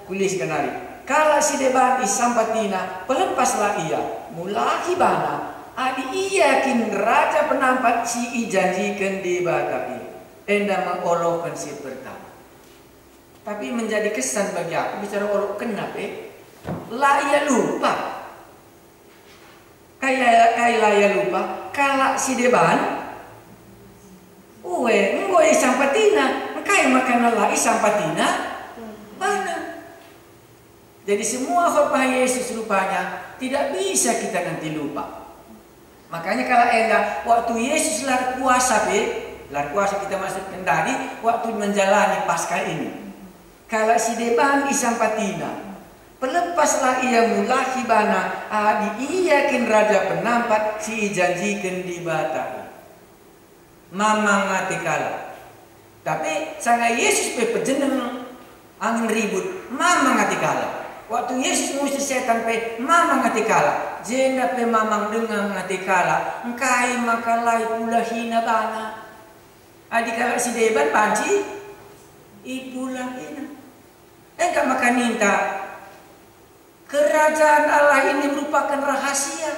Kulis genari. Kalak si deban isampatina, pelepaslah ia, mulahi bana, adi ia kin raja penampat si ijanjiken Dibata e. Enda me oloken si pertama. Tapi menjadi kesan bagi aku bicara oloken pe, la ia lupa. Kai, kai la ia lupa, kalak si deban, ue, enggo isampatina, engkai maka la isampatina bana. Jadi semua khotbah Yesus rupanya tidak bisa kita nanti lupa. Makanya kalak enda, waktu Yesus la kuasa pe, la kuasa kita maksud kendali waktu menjalani Paskah ini. Kalak si deban isampatina, pelepaslah ia mulahi bana adi ia kin raja penampat si ijanjiken Dibata. Mamang ate kalak. Tapi sanga Yesus pe pejeneng angin ribut, mamang ate kalak. Waktu Yesus ngusir setan pe mamang ate kalak, jenda pe mamang denga ate kalak, engkai maka la ipulahina bana? Adi kalak si deban banci ipulahina. Engka maka ninta, Kerajaan Allah ini merupakan rahasia.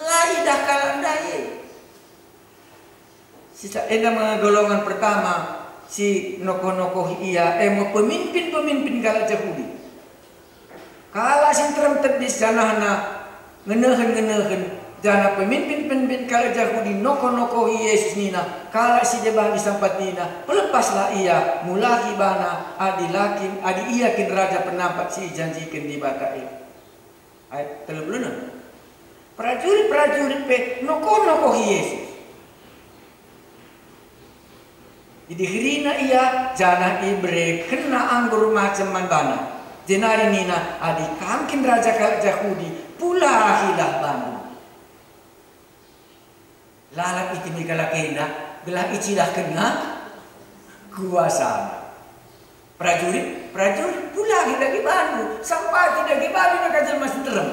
La idah kalak ndai. Sisa enda me golongan pertama si nokoh-nokoh ia, e me pemimpin-pemimpin kalak Jahudi. Kalak si nterem tedis janahna ngenehen-ngenehen, janah pemimpin-pemimpin kalak Jahudi nokoh-nokohi Yesus nina, "Kalak si deban isampatina, pelepaslah ia, mulahi bana, adi la kin, adi ia kin raja penampat si ijanjiken Dibata e." Ayat telu puluh enam. Prajurit-prajurit pe nokoh-nokohi Yesus. Idiherina ia, janah iberekenna anggur macem man bana. Jenari nina, "Adi kam kin raja kalak Jahudi, pulahilah bandu." Lalap itimi kalak enda, gelah icidahkenna kuasana. Prajurit, prajurit, pulahi dage bandu, sampati dage bandu naka jelma si nterem.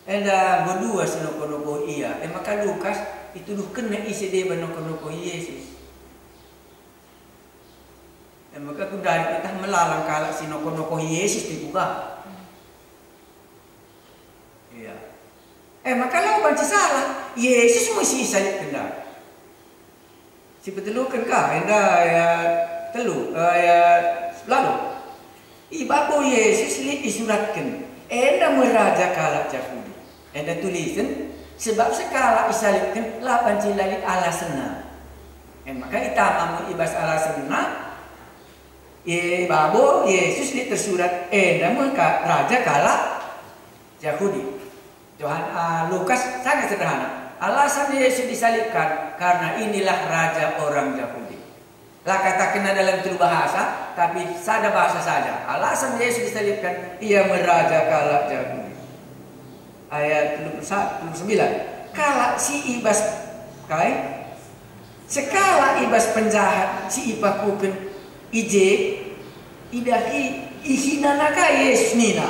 Enda enggo dua si nokoh-nokoh ia, e maka Lukas ituduhkenna ise deba nokoh-nokoh Yesus. E maka kundari kita melalang kalak si nokoh-nokoh Yesus tipu ka. Iya. E maka la banci salah, Yesus me si isalibken ndai. Si peteluken ka, enda ayat telu, ayat sepuluh. I babo Yesus lit isuratken, enda me raja kalak Jahudi. Enda tulisen, sebab sekalak isalibken la banci la lit alasenna. E maka itama me i bas alasenna, i babo Yesus lit tersurat, enda me ka raja kalak Jahudi. Johan, ah, Lukas sangat sederhana. Alasan Yesus disalibkan karena inilah raja orang Jahudi. La katakenna dalam telu bahasa, tapi sada bahasa saja. Alasan Yesus disalibkan, ia me raja kalak Jahudi. Ayat telu puluh satu, telu puluh sembilan. Kalak si i bas kai? Sekalak i bas penjahat si ipakuken i je, idahi ihinana ka Yesus nina,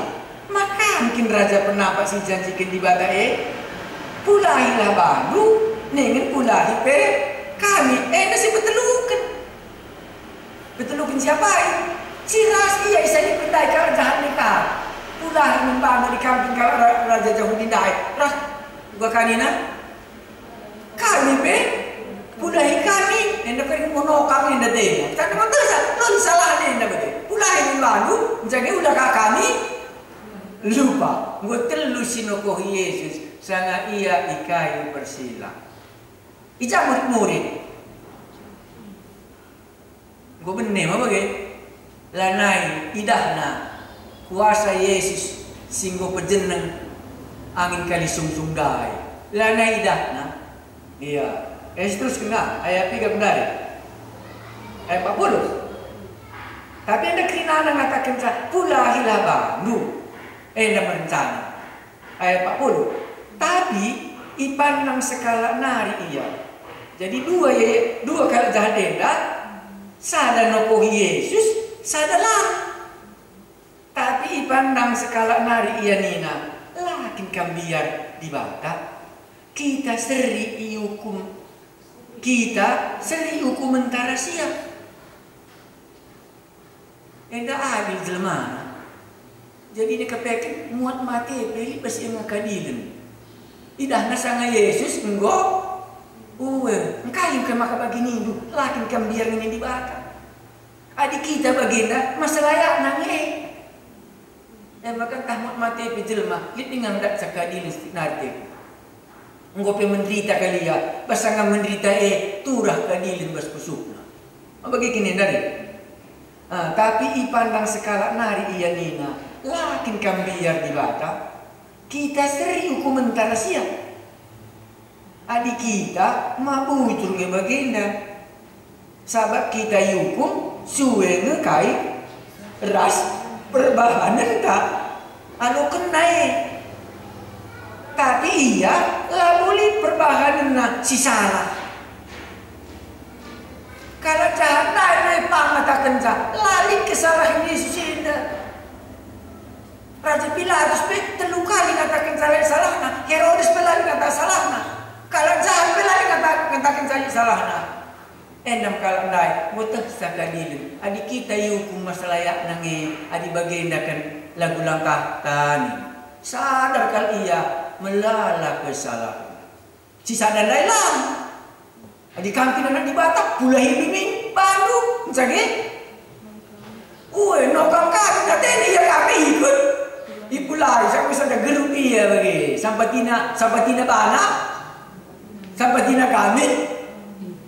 "Ma kam kin raja penampat si ijanjiken Dibata e? Pulahilah bandu, ningen pulahi pe kami." Enda si peteluken. Peteluken si apai? Si ras ia isalibken ndai kalak jahat nari ka. "Pulahi min bandu adi kam kin kalak ra-, raja Jahudi ndai." Ras uga ka nina, "Kami pe, pulahi kami." Enda pe ngunokang enda dena. Tanda mantesa, lon salah enda bage. "Pulahi min bandu, njage ula ka kami lupa." Enggo telu si nokoh Yesus, sanga ia i kayu persilang. I ja murid-murid. Enggo bene ma bage? Lanai idahna kuasa Yesus si enggo pejeneng angin kali sungsung ndai. Lanai idahna. Iya. Eh, terus kena ayat piga genari? Ayat empat puluh. Tapi enda kerinana ngatakenca, "Pulahilah bandu." Enda merencana. Ayat empat puluh. Tapi ipandang sekalak nari ia. Jadi dua ye, dua kalak jahat enda, sada nokohi Yesus, sada la. Tapi ipandang sekalak nari ia nina, "La kin kam mbiar Dibata? Kita seri iukum, kita seri iukum ntara sia." Enda adil jelmana. Jadi nikepeken muat mate pe lit bas ia nge keadilen. Idahna sanga Yesus enggo, ue, engkai engkai maka bagi nindu, "La kin kam mbiar nge Dibata?" Adi kita bagenda, masalah yakna nge. E maka ntah muat mate pe jelma, lit denga ndatca keadilen sitik nari teku. Enggo pe menderita kal ia, bas sanga menderita e turah keadilen bas pusuhna. Bage kin enda? Ah, tapi ipandang sekalak nari ia nina, "La kin kam mbiar Dibata? Kita seri ukumenta ras ia." Adi kita ma bujur nge bagenda. Sabap kita iukum sue nge kai ras perbahanenta. Alokenna e. Tapi ia labo lit perbahanenna si salah. Kalak jahat ndai me pang ngatakenca, la lit kesalahen Yesus enda. Raja Pilatus pe telu kali ngatakenca la lit salahna, Herodes pe la lit ngataken salahna, kalak jahat pe la lit ngata-, ngatakenca la lit salahna. Enda me kalak ndai, metehsa keadilen. Adi kita iukum masalah yakna nge, adi bagenda kin lagu langkahta nina. Sadar kal ia melala kesalahenna. Si sada ndai lang. Adi kam kin Anak Dibata, pulahi min bandu, nca nge? Ue, nokang kami, katena ia kami ikut. Ipulahi, sampe sada gerup ia bage. Sampatina, sampatina bana, sampatina kami.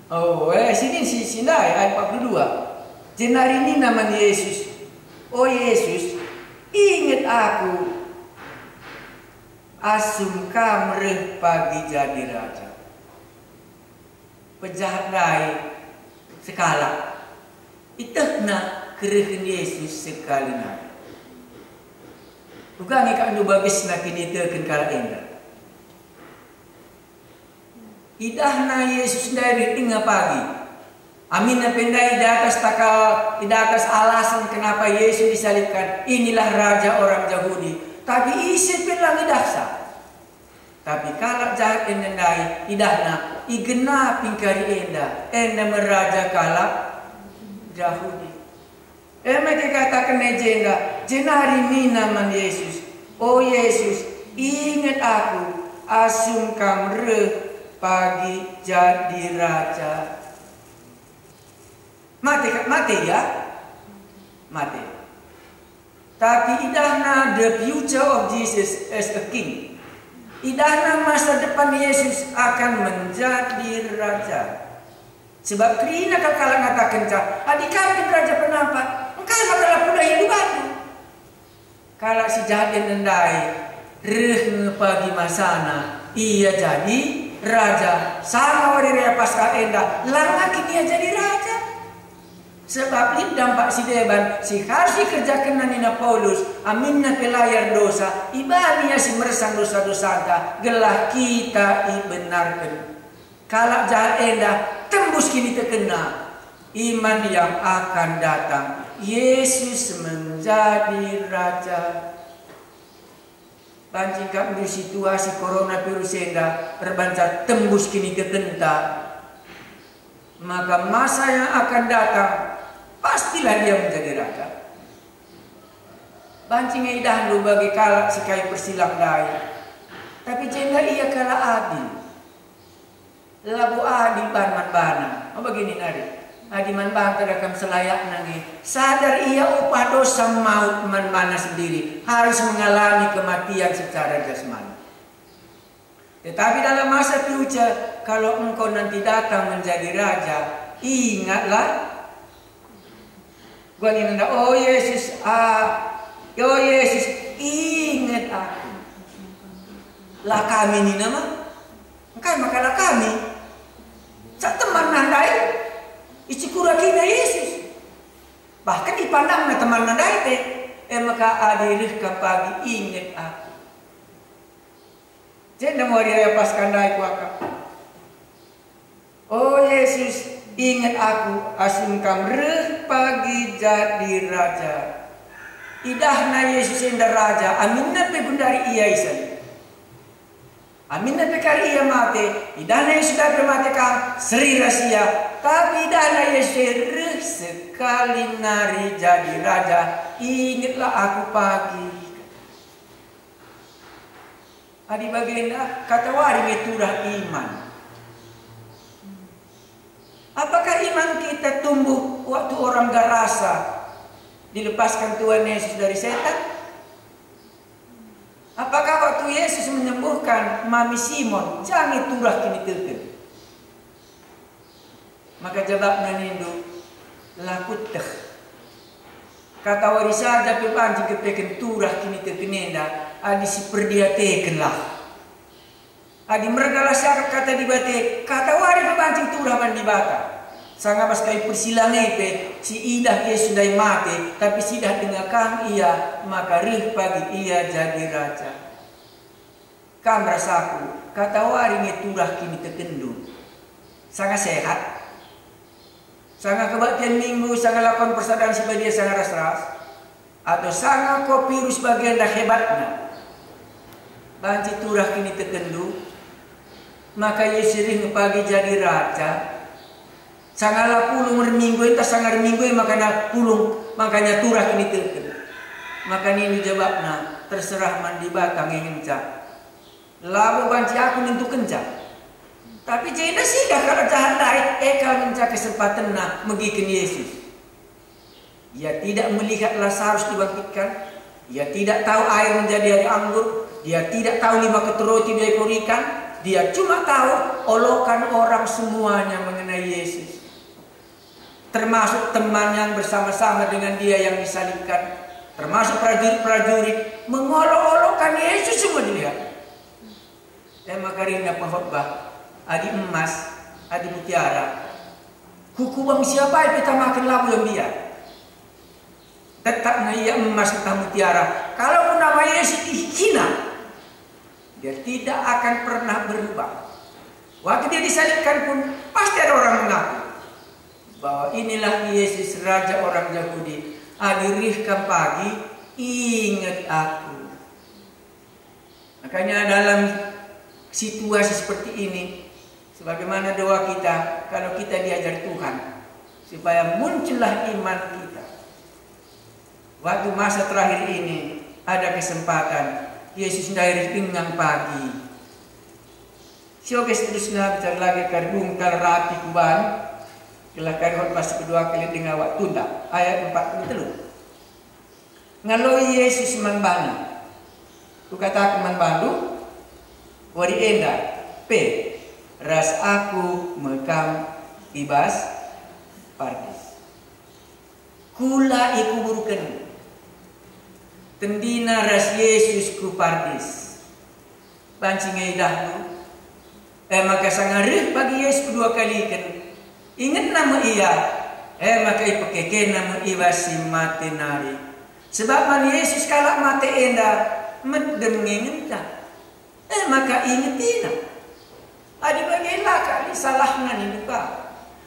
Oh, eh, sini si, si ndai, ayat empat puluh dua. Jenari nina man Yesus, "O Yesus, inget aku asum kam reh pagi jadi Raja." Pejahat ndai sekalak. Itehna kerehen Yesus sekali nari. Uga nge kap ndu bagesna kiniteken kalak enda. Idahna Yesus ndai reh denga pagi. Aminna pe ndai i datas takal, i datas alasan kenapa Yesus disalibkan, "Inilah Raja orang Jahudi." Tapi ise pe la ngidahsa. Tapi kalak jahat enda ndai idahna, igenapi kari enda, enda me Raja kalak Jahudi. E maka ikatakenna i jenda, jenari nina man Yesus, "O Yesus, inget aku asum Kam reh pagi jadi Raja." Mate ka, mate ia? Mate. Tapi idahna the future of Jesus as a king. Idahna masa depan Yesus akan menjadi Raja. Sebab kerina kal kalak ngatakenca, "Adi Kam kin Raja Penampat, engkai maka la pudahindu bandu?" Kalak si jahat enda ndai reh nge pagi masana ia jadi raja, sanga wari raya Paskah enda langa kin ia jadi raja. Sebab lit dampak si deban si harus ikerjakenna nina Paulus, aminna pe la ia erdosa, ibani ia si mersang dosa-dosanta, gelah kita ibenarken. Kalak jahat enda tembus kinitekenna, iman yang akan datang, Yesus menjadi Raja. Banci kap situasi coronavirus enda erbanca tembus kinitekenta, maka masa yang akan datang, pastilah Dia menjadi Raja. Banci nge idahndu bagi kalak si kai persilang ndai, tapi jenda ia kalak adil. Labo adil ban man bana. Oh, bagini nari. Adi man banta da kam selayakna nge, sadar ia upah dosa maut man bana sendiri, harus mengalami kematian secara jasmani. Tetapi dalam masa future, kalau engkau nanti datang menjadi raja, ingatlah, Gua nina, "O Yesus, ah, o Yesus, inget aku." La kami nina ma? Engkai maka la kami? Sa teman nandai, icikurakina Yesus. Bahkan ipandangna teman nandai pe. E maka adi reh kam pagi, inget aku. Jenda me wari raya Paskah ndai kuakap. O Yesus, inget aku asum Kam reh pagi jadi Raja. Idahna Yesus enda Raja, aminna pe gundari Ia isalib. Aminna pe kari Ia mate, idahna Yesus ndai pe mate kang, seri ras Ia, tapi idahna Yesus reh sekali nari jadi Raja. Ingetlah aku pagi. Adi bagenda, katawari nge turah iman. Apakah iman kita tumbuh waktu orang gerasa dilepaskan Tuhan Yesus dari setan? Apakah waktu Yesus menyembuhkan mami Simon, jange turah kiniteken? Maka jabapna nindu, "La kueteh. Katawari saja pe banci kepeken turah kiniteken enda, adi siperdiatekenlah. Adi mergalah siakap kata Dibata, katawari pe banci turah man Dibata." Sanga bas kai persilang e pe, siidah Yesus ndai mate, tapi siidah denga kang Ia, maka reh pagi Ia jadi Raja. Kam ras aku, katawari nge turah kinitekenndu. Sanga sehat, sanga kebaktian Minggu, sanga lakon persadan si badia, sanga ras-ras, atau sanga kopirus bagenda hebatna, banci turah kinitekenndu, maka Yesus reh nge pagi jadi Raja. Sanga la pulung erminggu e, ntah sanga erminggu e makana pulung, makanya turah kiniteken. Maka nini jabapna, "Terserah man Dibata nge ngenca. Labo banci aku nentukenca." Tapi jenda sidah kalak jahat ndai, e kal ngenca kesempatenna megiken Yesus. Dia tidak melihat Lazarus dibangkitkan. Dia tidak tahu air menjadi air anggur. Dia tidak tahu lima keter roti dua ekor ikan. Dia cuma tahu olokan orang semuanya mengenai Yesus. Termasuk teman yang bersama-sama dengan Dia yang disalibkan. Termasuk prajurit-prajurit mengolok-olokkan Yesus semua dilihat. E maka nina pengkhotbah, "Adi emas, adi mutiara, ku kubang si apai pe tamaken labo ia mbiar. Tetap nge ia emas ntah mutiara, kalaupun nama Yesus ihina, dia tidak akan pernah berubah." Waktu dia disalibkan pun, pasti ada orang mengaku bahwa inilah Yesus, Raja orang Jahudi. Adi reh kam pagi, inget aku. Makanya dalam situasi seperti ini, sebagaimana doa kita, kalau kita diajar Tuhan, supaya muncullah iman kita. Waktu masa terakhir ini, ada kesempatan Yesus ndai reh denga pagi. Sio ke seterusna bicara lagi kari dung kal rapi kuban, gelah kari hot pas kedua kali denga waktunda. Ayat empat puluh telu. Ngaloi Yesus man bana, "Kukataken man bandu, wari enda pe ras Aku me kam i bas Pardis. Kula ikuburken." Tendina ras Yesus ku Pardis. Banci nge idahndu? E maka sanga reh pagi Yesus kedua kaliken, ingetna me ia, e maka ipekekena me i bas si mate nari. Sebab man Yesus kalak mate enda medem nge ngenta. E maka ingetina. Adi bage la kal salahna nindu ka.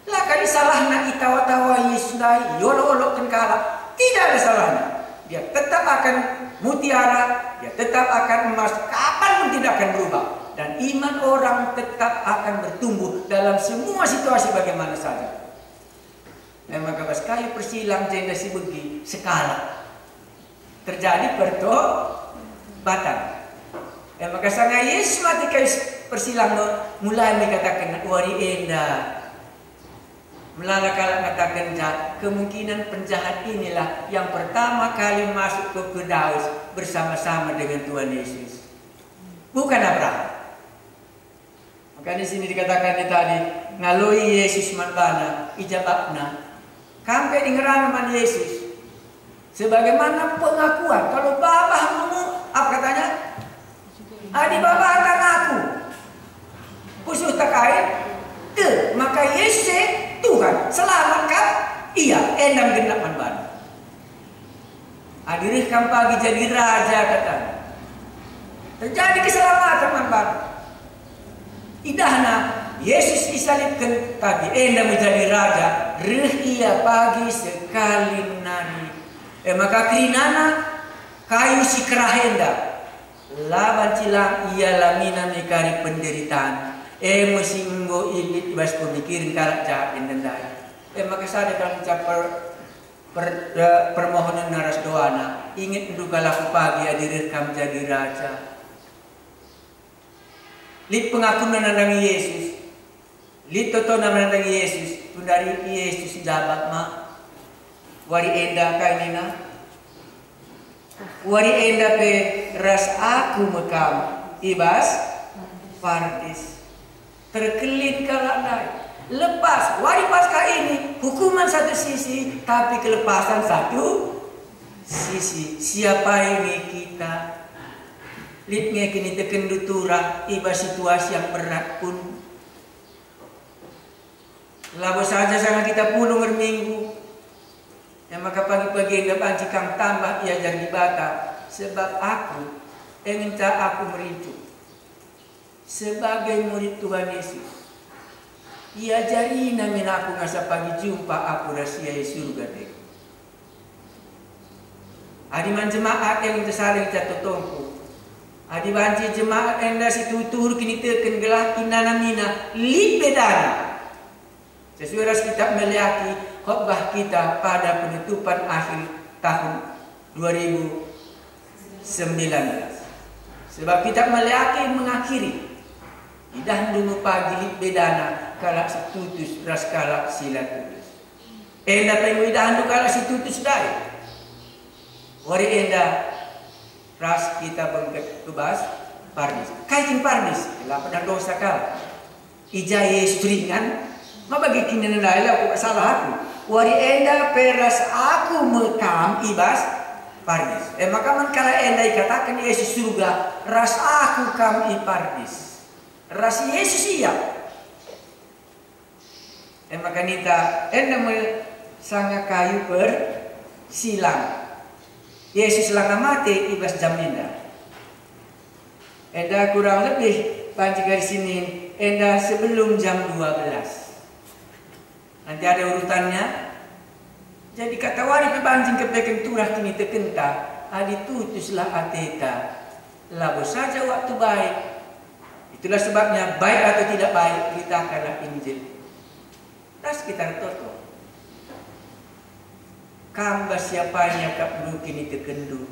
La kal salahna itawa-tawa Yesus ndai, iolok-olokken kalak. Tidak ada salahnya. Dia tetap akan mutiara, dia tetap akan emas, kapan pun tidak akan berubah. Dan iman orang tetap akan bertumbuh dalam semua situasi bagaimana saja. E maka bas kayu persilang jenda si begi sekalak terjadi pertobatan. E maka sanga Yesus mate kayu persilang me, mulai me ikataken wari enda. Melala kalak ngataken ja, kemungkinan penjahat inilah yang pertama kali masuk ke Firdaus bersama-sama dengan Tuhan Yesus. Bukan Abraham. Makanya sini dikatakan tadi, ngaloi Yesus man bana, ijabapna, "Kam pe dengerana man Yesus." Sebagaimana pengakuan, kalau babah nemu, apa katanya? "Adi babah kan aku, pusuh takai, te, maka Yesus e Tuhan, selamat kap ia, enda me genap man bana." Adi reh kam pagi jadi raja, katana, terjadi keselamatan man bana. Idahna Yesus isalibken, tapi enda me jadi raja, reh ia pagi sekali nari. E maka kerinana kayu si kerah enda, la banci lang ialamina me kari penderitaan. E me si enggo lit i bas pemikiren kalak jahat enda ndai. E maka sada kal ncaper per-, eh, permohonenna ras doana, "Ingetndu kal aku pagi adi reh kam jadi raja." Lit pengakunna nandangi Yesus, lit totona nandangi Yesus, tundari Yesus njabap ma, "Wari enda kai nina? Wari enda pe ras aku me kam i bas Pardis." Terkelin kalak ndai. Lepas, wari Paskah ini, hukuman satu sisi, tapi kelepasan satu sisi. Siapa ini kita? Lit nge kinitekenndu turah i bas situasi yang berat pun. Labo saja sanga kita pulung erminggu, e maka pagi-pagi enda banci kam tambah iajar Dibata, sebab aku, e ngenca aku merincuh. Sebagai murid Tuhan Yesus, iajariNa min aku ngasa pagi jumpa aku ras Ia i Surga dage. Adi man jemaat e ngenca saling cat totongku. Adi banci jemaat enda si tuhu-tuhu erkiniteken gelah inanamina, lit bedana. Sesuai ras kitab Meleaki, khotbah kita pada penutupan akhir tahun dua ribu sembilan belas. Sebab kitab Meleaki mengakhiri, "Idahndu me pagi lit bedana kalak si tutus ras kalak si la tutus." Enda pe enggo idahndu kalak si tutus ndai. Wari enda ras kita bengket ku bas Pardis. Kai kin Pardis? La pernah dosa kalak. I ja Yesus ringan, ma bage kininan ndai la kuga salah aku. Wari enda pe ras aku me kam i bas Pardis. E maka man kalak enda ikataken Yesus Surga, "Ras aku kam i Pardis." Ras Yesus ia. E maka ninta, enda me sanga kayu persilang. Yesus langa mate i bas jam enda. Enda kurang lebih banci kari sini enda sebelum jam dua belas. Nanti ada urutannya. Jadi katawari pe banci ngkepeken turah kinitekenta, adi tutuslah ateta, labo saja waktu baik. Itulah sebabnya, baik atau tidak baik, beritakanlah Injil. Das kita ertoto. Kam bas si apai iakapndu kinitekenndu?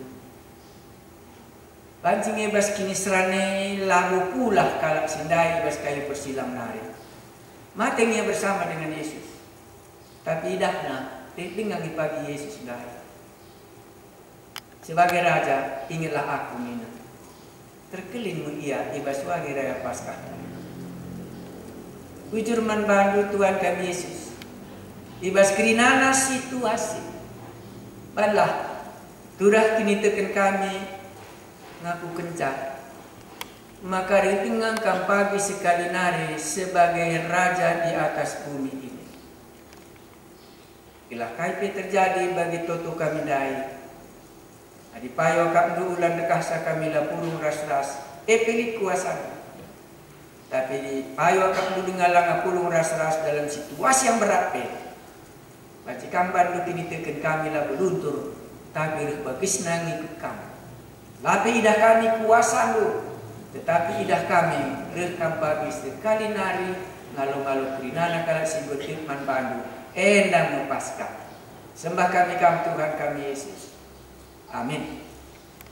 Banci nge bas kiniseran e labo pulah kalak si ndai i bas kayu persilang nari. Mate nge bersama dengan Yesus. Tapi idahna, lit denga nge pagi Yesus ndai. Sebagai Raja, ingetlah aku, nina. Terkelin me ia i bas wari raya Paskah. Bujur man bandu Tuhan kami Yesus, i bas kerinana situasi. Banlah, turah kiniteken kami ngakukenca, maka reh denga Kam pagi sekali nari sebagai Raja di atas bumi ini. Gelah kai pe terjadi bagi toto kami ndai, adi payo akapndu ulan dekahsa kami la pulung ras-ras, e pe lit kuasandu. Tapi payo akapndu denga langa pulung ras-ras dalam situasi yang berat pe, banci Kam bandu kiniteken kami labo luntur, tapi reh bagesna ngikut Kam. La pe idah kami kuasandu, tetapi idah kami reh Kam pagi sekali nari ngalo-ngalo kerinana kalak si enggo tek man bandu, enda me Paskah. Sembah kami Kam, Tuhan kami Yesus. Amin.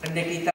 Rende kita